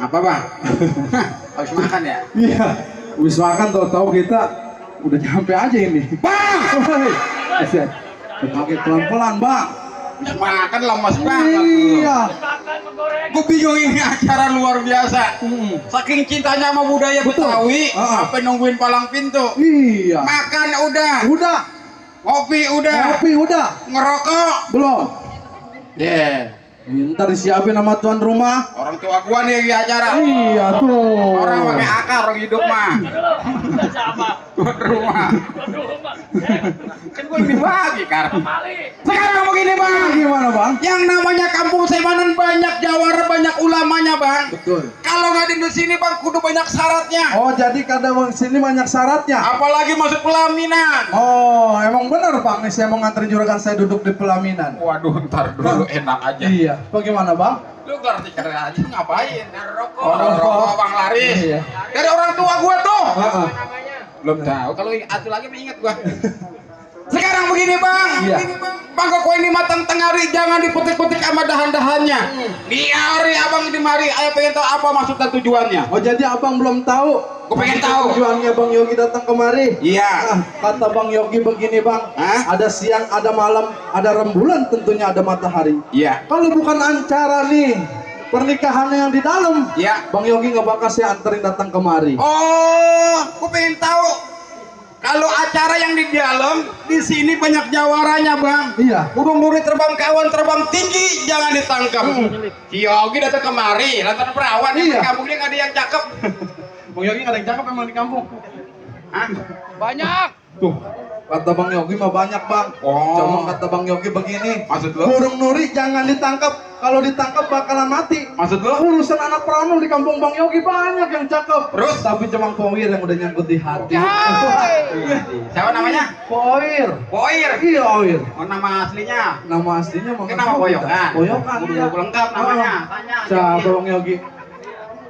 Apa bang? Habis makan ya? Iya, habis makan tahu kita udah nyampe aja ini. Bang! Buset, pakai pelan-pelan bang. Habis makan lemas banget. Iya. Gue bingung ini acara luar biasa. Saking cintanya sama budaya Betul. Betawi, Ah. sampai nungguin palang pintu. Iya. Makan udah, Udah, ngopi udah, kopi udah, ngerokok. belum. Yeah. Ntar disiapin sama tuan rumah. Orang tua gua nih di acara. Iya tuh. Orang pakai akar orang hidup mah. Tuan rumah. Kan gua dibagi kar. Sekarang begini bang. Gimana bang? Yang namanya kampung Semanan banyak jawara, banyak ulamanya bang. Betul. Kalau nggak di sini bang, kudu banyak syaratnya. Oh jadi kadang sini banyak syaratnya. Apalagi masuk pelaminan. Oh emang benar bang nih saya mau nganterin juragan saya duduk di pelaminan. Waduh, ntar dulu enak aja. Iya. Bagaimana bang? Lu ngerti keren aja ngapain? Rokok. Oh, Rokok bang laris. Iya. Dari orang tua gua tuh. Heeh. Belum tahu. Kalau atu lagi ingat gua. Sekarang begini bang. Iya. Bang kok ini matang tengari jangan dipetik-petik sama dahan-dahannya. Diari abang dimari. Ayo pengen tahu apa maksud dan tujuannya. Oh jadi abang belum tahu? Gua pengen tahu. Tujuannya bang Yogi datang kemari. Iya. Kata bang Yogi begini bang. Hah? Ada siang, ada malam, ada rembulan, tentunya ada matahari. Iya. Kalau bukan acara nih pernikahannya yang di dalam, Iya. bang Yogi nggak bakal saya anterin datang kemari. Oh, gua pengen tahu. Kalau acara yang di dalam, di sini banyak jawaranya bang. Iya. Burung duri terbang kawan terbang tinggi jangan ditangkap. Si Yogi datang kemari, lantaran perawan Iya. di kampung ini nggak ada yang cakep. Bang Yogi nggak ada yang cakep emang di kampung. Hah? Banyak. Tuh, kata bang Yogi mah banyak bang. Oh. Cuma kata bang Yogi begini. Maksud lo? Burung nuri jangan ditangkap. Kalau ditangkap bakalan mati. Maksud lo? Urusan anak perawan di kampung bang Yogi banyak yang cakep. Terus? Tapi cuma Poir yang udah nyangkut di hati. Siapa namanya? Poir. Poir. Iya Poir. Oh, nama aslinya? Nama aslinya mah Ini nama Poyokan. Poyokan. Kudu Iya. lengkap namanya. Tanya. Siapa bang Yogi?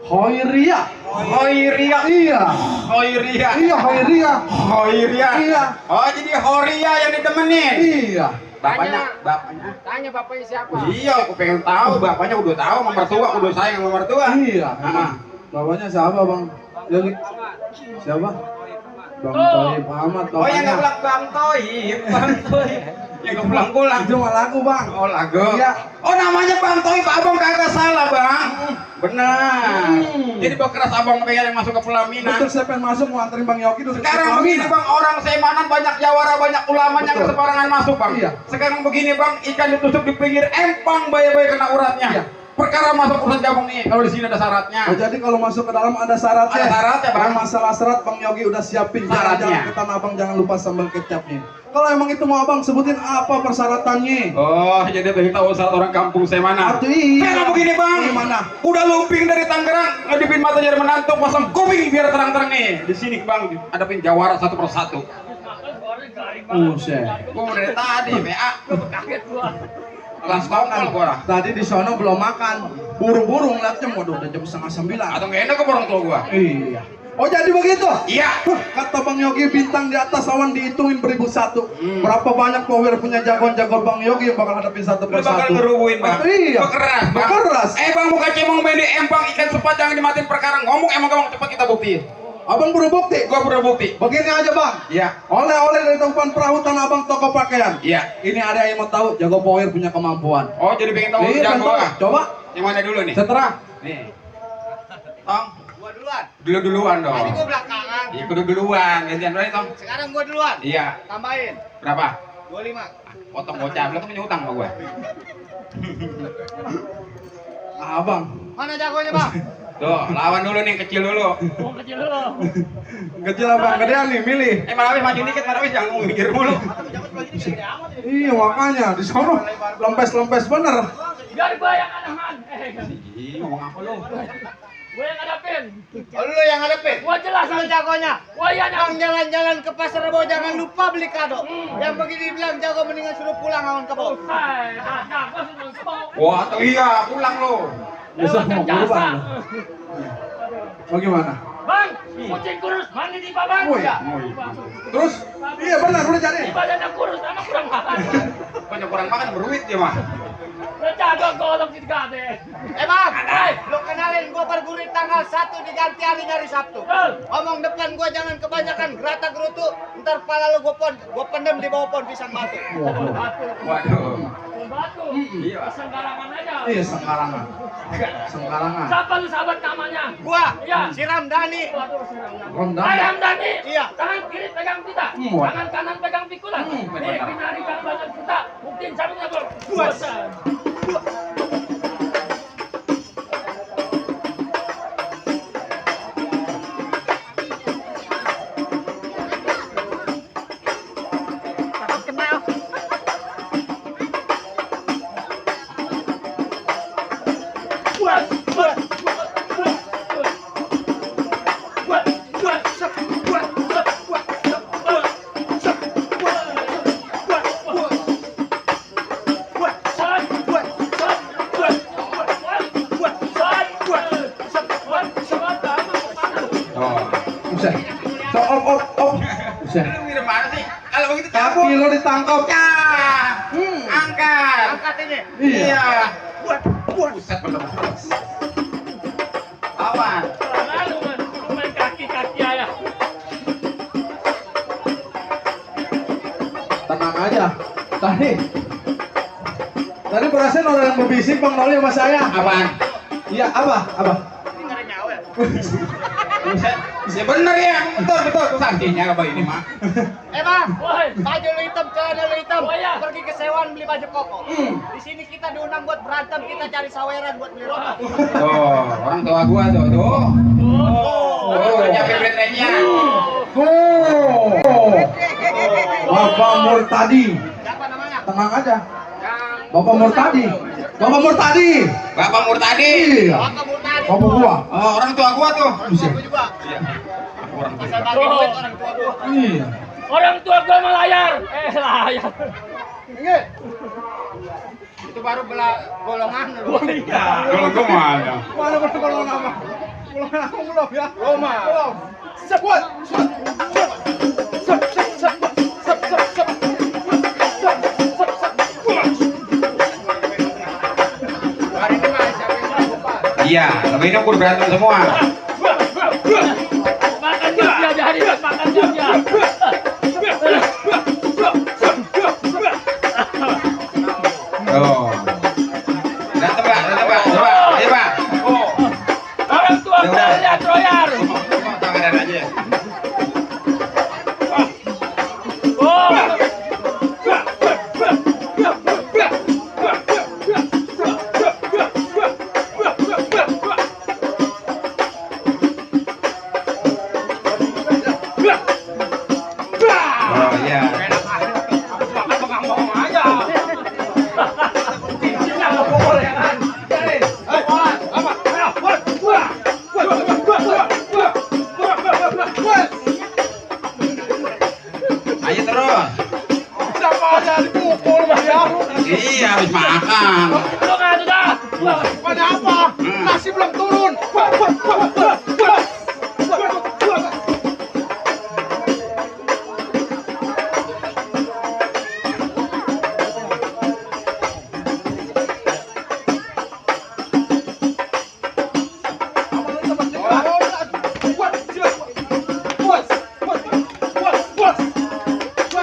Hoiria. Hoiria. Iya. Hoiria. Iya Hoiria. Hoiria. Iya. Oh, jadi Horia yang didemenin. Iya. Bapaknya. Tanya bapaknya siapa? Iya, aku pengen tahu. Bapaknya udah tahu, sama mertua udah sayang sama mertua. Iya. Ah. Bapaknya siapa bang Yogi? Siapa? Bang Toib Ahmad. Oh, yang nggak pulang Bang Toib, Bang Toib. Yang nggak pulang-pulang. Itu mah lagu bang. Oh, lagu. Iya. Oh, namanya Bang Toib, abang kagak salah bang. Benar. Jadi bekeras abang pengen yang masuk ke pelaminan. Betul saya pengen masuk mau anterin bang Yogi duduk di Sekarang begini pelaminan. bang, orang Semanan banyak jawara, banyak ulamanya Betul. kesebarangan masuk bang. Iya. Sekarang begini bang, ikan ditusuk di pinggir empang, bayi-bayi kena uratnya. Iya. Perkara masuk urusan jabung nih, kalau di sini ada syaratnya. Oh jadi kalau masuk ke dalam ada syaratnya. Ada syaratnya, Bang. Yang masalah syarat bang Yogi udah siapin. Syaratnya. Jangan ke tanah abang jangan lupa sambal kecapnya. Kalau emang itu mau abang sebutin apa persyaratannya? Oh, jadi dari tahu saat orang kampung Semanan. Atuh iya. Sekarang begini bang, Gimana? udah lumping dari Tangerang, ngedipin mata jadi menantu, pasang kuping biar terang-terang nih. Di sini bang, hadapin jawara satu persatu. Buset. Gua dari tadi, PA. Kaget gua. Kelas tongkol gua. Tadi di sono belum makan. Buru-buru ngeliatnya waduh udah jam 8:30. Atau nggak enak ke orang tua gua? Iya. Oh jadi begitu? Iya. Kata Bang Yogi bintang di atas awan dihitungin beribu satu. Berapa banyak Power punya jagoan-jagoan Bang Yogi yang bakal hadapin satu Lu bakal persatu. ngerubuhin bang. Iya. Bekeras bang. Bekeras. Bang bukan cemong main di empang ikan sepat jangan dimatiin perkara ngomong emang cepat kita buktiin. Abang buru bukti. Gua udah bukti. Begini aja Bang. Iya. Oleh-oleh dari tempat perahu tanah Abang toko pakaian. Iya. Ini ada yang mau tahu jago Power punya kemampuan. Oh jadi pengen tahu Iya, jago tahu. gua. Coba Yang mana dulu nih? seterah. Nih. Tong. Gua duluan. Duluan dong. Tadi gua belakangan. Iya kudu duluan. Gantian berani Tong. Sekarang gua duluan. Iya. Tambahin. Berapa? 25. Potong bocah. Lu tuh punya utang sama gua. Abang. Mana jagonya, Bang? Tuh, lawan dulu nih kecil dulu. Oh, kecil dulu. Kecil abang gedean nih milih. Marawis maju dikit, Marawis jangan mikir mulu. Iya makanya di sono lempes-lempes bener. Biar gua yang anahan. Ih, ngomong apa lu? Gua yang ngadepin. Oh, lu yang ngadepin? Gua jelas sama jagonya. Gua yang jalan-jalan ke pasar Rebo jangan lupa beli kado. Yang begini bilang jago mendingan suruh pulang awan kebo. Wah, tuh iya, pulang lu. Bisa mau berubah. Bagaimana? Bang, kucing kurus mandi di babang. Woi. Terus? Iya benar udah jadi. Di badannya kurus, emang kurang makan. Banyak kurang makan beruit dia mah. Udah jago golok di kade. Bang, Hey, lu kenalin gua pergurit tanggal 1 diganti hari Sabtu. Omong depan gua jangan kebanyakan gerata gerutu. Ntar pala lu gua pendem di bawah pohon pisang batu. Waduh. Batu. Iya. Sembarangan aja. Iya, sembarangan. Sembarangan. Siapa lu sahabat namanya? Gua, Iya. si Ramdhani. Waduh, siram. Rendang. Ayam Dani. Iya. Tangan kiri pegang kita. Wah. Tangan kanan pegang pikulan. benar. Binari kan banyak kita. Buktiin sabuknya bro. Buas. Oh. Buset. So, op. Buset. Lu mirip mana sih? Kalau begitu Kaki cabut. lo ditangkap. Ya. Angkat. Angkat ini. Iya. Buset belum. Awan. Lalu main kaki-kaki ayah. Tenang aja. Tadi perasaan orang yang berbisik Bang Noli sama saya. Apaan? Iya, apa? Ini ngeri nyawa. Buset. Ya bener ya. Betul tuh saksinya apa ini mah. Bang, Woi. baju lu hitam, celana lu hitam. Oh, iya. Pergi ke sewaan beli baju koko. Di sini kita diundang buat berantem, kita cari saweran buat beli rokok. Tuh, orang tua gua tuh. Oh. Tuh, nyampe brandnya. Bapak Murtadi. Siapa namanya? Tenang aja. Yang Bapak Murtadi. Bapak Murtadi. Bapak Murtadi. Iya. Bapak Murtadi. Bapak gua. Oh, orang tua gua tuh. Orang tua gua juga. Iya. Orang tua. Bisa bagi duit orang tua gua. Iya. Orang tua gua melayar. Layar. Ingat. Itu baru golongan lu. Oh iya. Kalau gua mana? Mana kalau nama? Belum ya. Roma. Belum. Seput. Hari ini mah siapa yang lupa? Iya, lebih ini udah berantem semua. Makan dia jadi makan dia. Tuh. Datang Pak. Coba, ayo Pak. Oh. Orang tua gua lihat royar. Tangan aja. Oh. Oh iya. Ayo terus. Siapa aja dipukul ya? Iya, habis makan. Lu kan sudah. Pada apa? Nasi belum turun.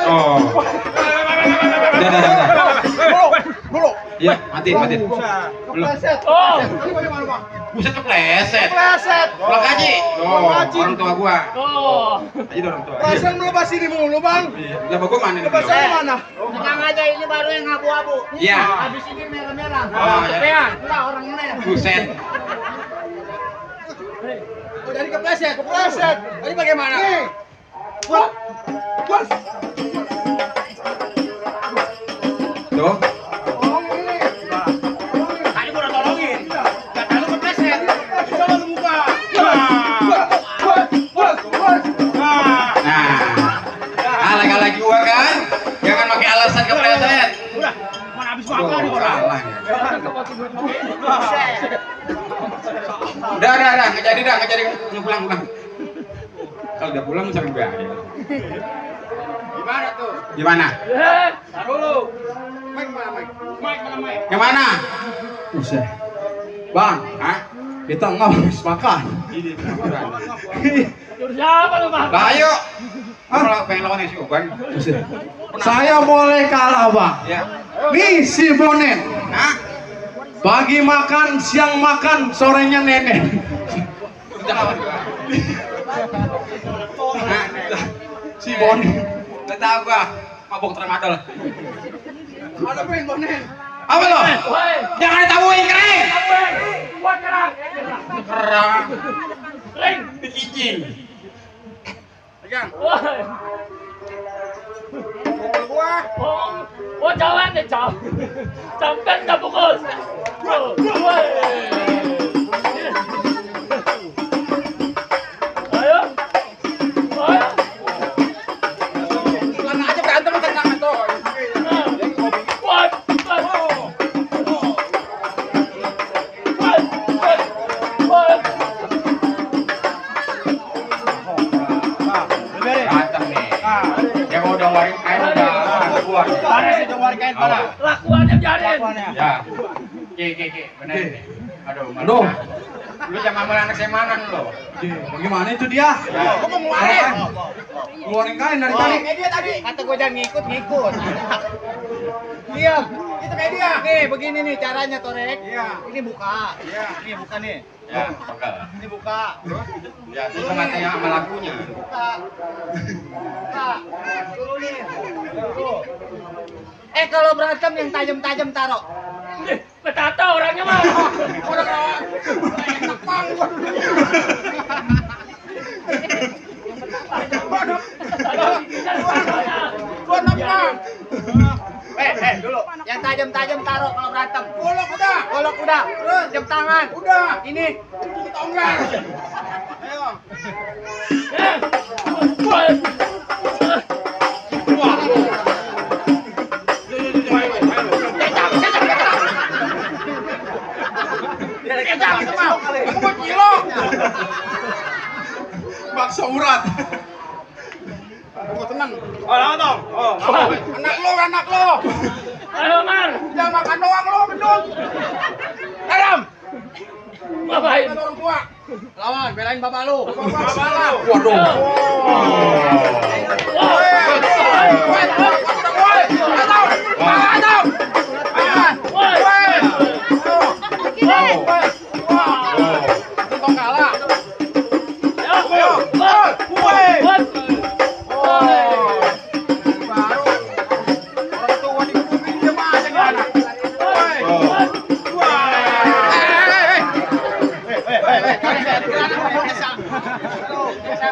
Oh. Udah. Dulu. Iya, matiin. Belum. Kepleset. Oh. Tadi bagaimana, Bang? Buset kepleset. Kepleset. Pulang haji. Oh, orang tua gua. Oh. Aja orang tua. Perasaan melepas ini mulu, Bang. Iya. Lah gua mana nih? Lepas belum? ini mana? Tenang aja, ini baru yang abu-abu. Iya. Habis ini merah-merah. Oh, iya. Kepean. Enggak, orang ini. Buset. Oh, jadi kepleset. Tadi bagaimana? Nih. Buat. Tuh. Tolong ini. Tadi gua udah tolongin. Kata lu kepleset. Coba lu buka. Nah. Lagi gua kan. Jangan pakai alasan kepleset. Udah, mana habis Tuh, makan nih orang. salah ya. Udah, nggak jadi. Lu pulang. Kalau udah pulang sering bahaya. Gimana tuh? Gimana? Taruh lu. Mike mana Mike? Yang mana? Buset. Bang, Hah? Di tengah habis makan. Jur siapa lu, Bang? Lah ayo. Kalau pengen lawan si Uban. Saya boleh kalah, Bang. Ya. Nih si Bonet. Nah, Pagi makan, siang makan, sorenya nenek. udah lawan gua. Nah, Si Bonet. enggak tahu gua. Mabok tramadol. Ada pengen Bonet. Apa lo? Woi, Jangan ditabuhin kering. buat kerang. Kerang. Ring. Dikijing. Pegang. Woi. Pukul gua. Oh, jangan deh, Cam. Sampai dah pukul. Woi. Ayo. Ayo. Mana aja berantem tenang tuh. Kuat. Berantem nih. Yang udah warin kain udah keluar. Lakuannya biarin. Ya. Ki, bener nih. Aduh, Aduh. Lu jangan ngambil anak semanan lo. Bagaimana itu dia? Ya. Kok mau ngeluarin? Keluarin kain dari tadi. Kayak dia tadi. Kata gue jangan ngikut. Diam. Itu kayak dia. Nih, begini nih caranya, Torek. Iya. Ini buka. Iya. Ini buka nih. Ya, pegal. Ini buka. Ya, itu matanya sama lagunya. Buka. Buka. Turunin. Tuh. Kalau berantem yang tajam-tajam taruh. Betata orangnya mah. Dulu. Yang tajam-tajam taruh kalau berantem. Golok udah. Terus jam tangan. Udah. Ini. Tonggak. Ayo. Bakso urat. Tenang. Anak lo. Ayo, Mar. Jangan makan doang lo, gendut. Adam. Ngapain? Orang tua. Lawan, belain bapak lu. Waduh.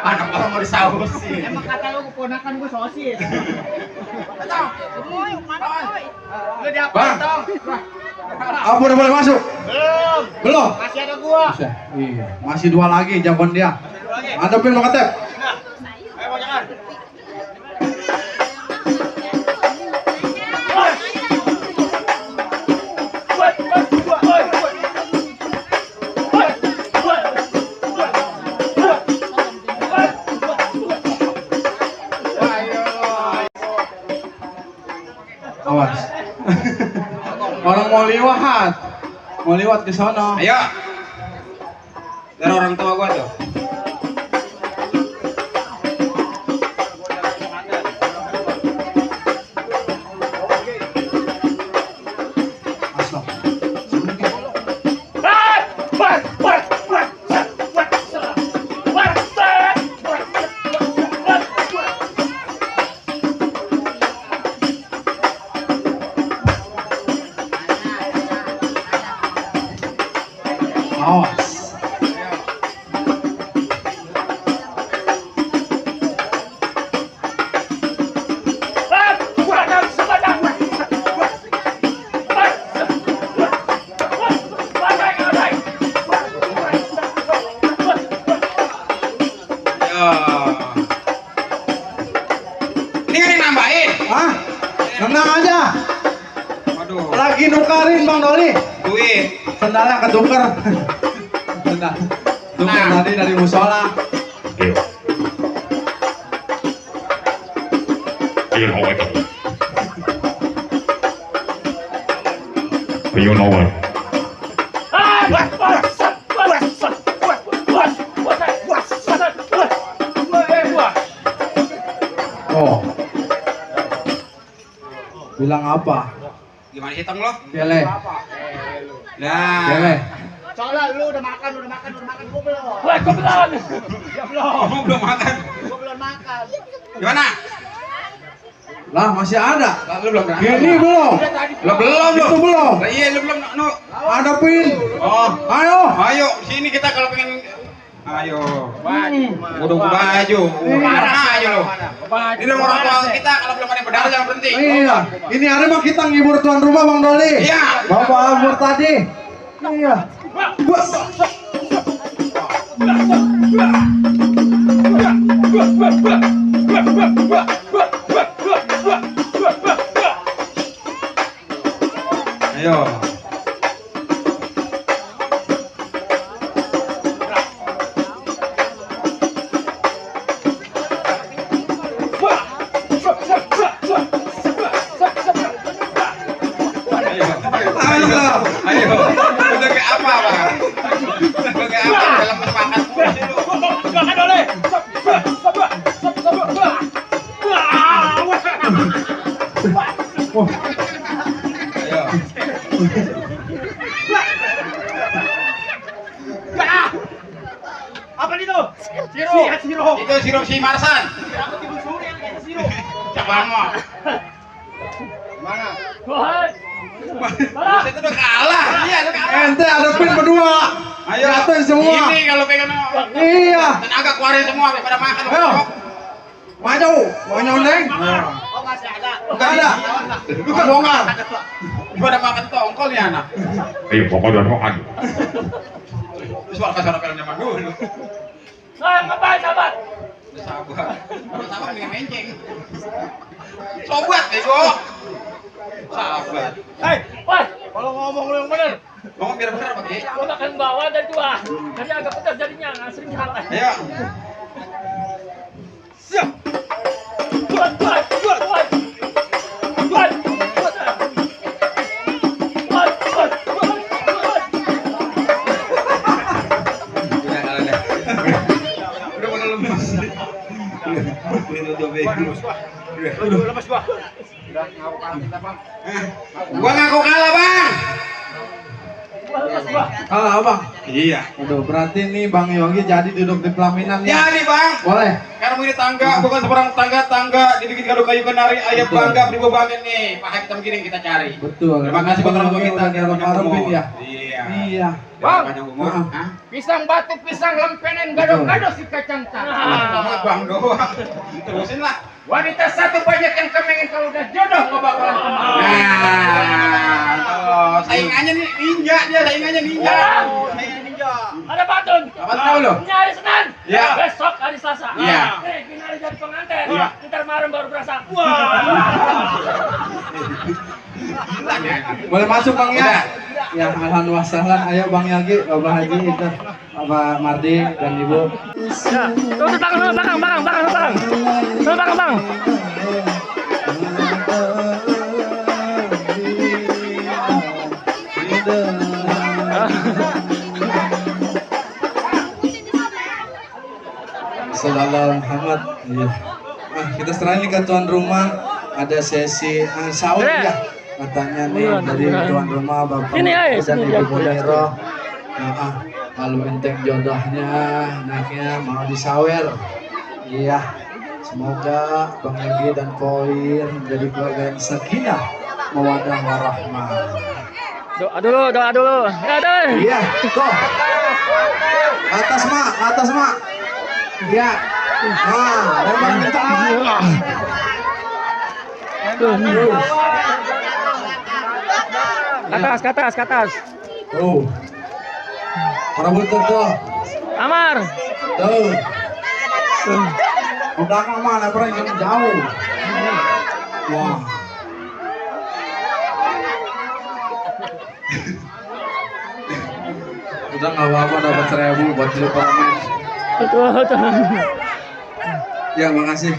Anak orang mau disausin. Emang kata lu keponakan gua sosis. Lu diapa, Bang. Tong? Apa udah boleh masuk? Belum. Belum? Masih ada gua. Iya. Masih 2 lagi jagoan dia. Hadapin mau ketep. Ayo, Bang, jangan. Awas. Orang mau liwat. Mau liwat ke sana. Ayo. Dari orang tua gua tuh. Asal. Awas. Ya. Ini kan yang nambahin. Hah? Tenang aja. Waduh. Lagi nukarin Bang Doli. Duit. Sendalnya ketuker. Sendal. Tuker Nah. tadi dari musola. You know it. You know it. Bilang apa? Gimana hitung lo? Kele. Nah. Kele. Soalnya lu udah makan, gua belum. Wah, kau belum. Ya belum. Oh, belum makan. Gua belum makan. Gimana? Lah masih ada. Lah, lu belum makan. Ini belum. Lo belum lo. Itu belum. Lah, iya lu belum. No. Hadapin. Oh, Ayo. ayo sini kita kalau pengen. Ayo. Udah baju. Mana aja lo? Ini orang tua kita kalau belum ada yang berdarah jangan berhenti. Iya. Ini hari mah kita ngibur tuan rumah Bang Doli. Iya. Bapak Albur tadi. Iya. Wah. Ayo. Ayo. Ayo. Udah kayak apa, Bang? Udah kayak apa dalam makan? Makan boleh. Ayo. Apa itu? Siro. Itu sirup si Marsan. Coba mau. Mana? Wah. Itu udah kalah. Iya, udah kalah. Ente hadapin berdua. Ayo. Jatuhin semua. Ini kalau pengen Iya. tenaga keluarin semua daripada makan. Ayo. Maju. Mau nyondeng? Oh, masih ada. Enggak ada. Bukan bongan. Pada makan tongkol ya anak. Ayo pokok dan makan. Terus waktu kasar film zaman dulu. Nah, ngapain sahabat? Sabar. Sabar dengan menceng. Sobat bego. Sabar. Hei, wah, kalau ngomong lu yang bener. Ngomong biar bener Pak Ki. Gua makan bawah dari dua. Jadi agak pedas jadinya, nggak sering salah. Ayo. Siap. Buat. Udah kalah dah. Udah pada lemas. Itu tuh bego. Lepas gua. Udah ngaku kalah kita, Bang. Gua ngaku kalah, Bang. Kalah abang. Iya. Aduh, berarti nih Bang Yogi jadi duduk di pelaminan ya. Jadi, Bang. Boleh. Karena ini tangga, bukan seorang tangga dibikin kado kayu kenari, ayam Betul. bangga, beribu banget nih. Pakai hitam gini kita cari. Betul. Terima kasih buat orang tua kita. Udah dalam Arabin ya. Iya. Iya. Bang, panjang umur. Ah. Hah? Pisang batu, pisang lempenan, gado-gado si kacang Banget Bang doang. Terusin lah. Wanita satu banyak yang kemengen kalau udah jodoh nggak bakalan kemana. Nah, tuh, saingannya nih ninja dia, saingannya ninja. Saya ninja. Ada batun. Apa tahu lo? Ini hari Senin. Iya. Besok hari Selasa. Iya. Nih, kita hari jadi pengantin. Iya. Ntar malam baru berasa. Wah. Boleh masuk Bang ya? Udah. Ya, alhamdulillah wassalam. Ayo Bang Yogi, Bapak Haji itu, Bapak Mardi dan Ibu. Ya. Tuh, belakang. Bang. Sallallahu Muhammad. Iya. Nah, kita serahin ke tuan rumah. Ada sesi sahur ya. Katanya nih dari tuan rumah Bapak Ini, dan sini, Ibu ya. Niro. Lalu enteng jodohnya, anaknya mau disawer. Iya. Semoga Bang Yogi dan Poir menjadi keluarga yang sakinah, mawaddah warahmah. Doa dulu. Ya, deh. Iya, kok. Atas mak. Iya. Memang Ke atas. tuh. Perebut tuh. Amar. Tuh. Udah mana pernah yang jauh. Wah. Udah nggak apa-apa dapat 1000 buat beli permen. Betul. Ya makasih.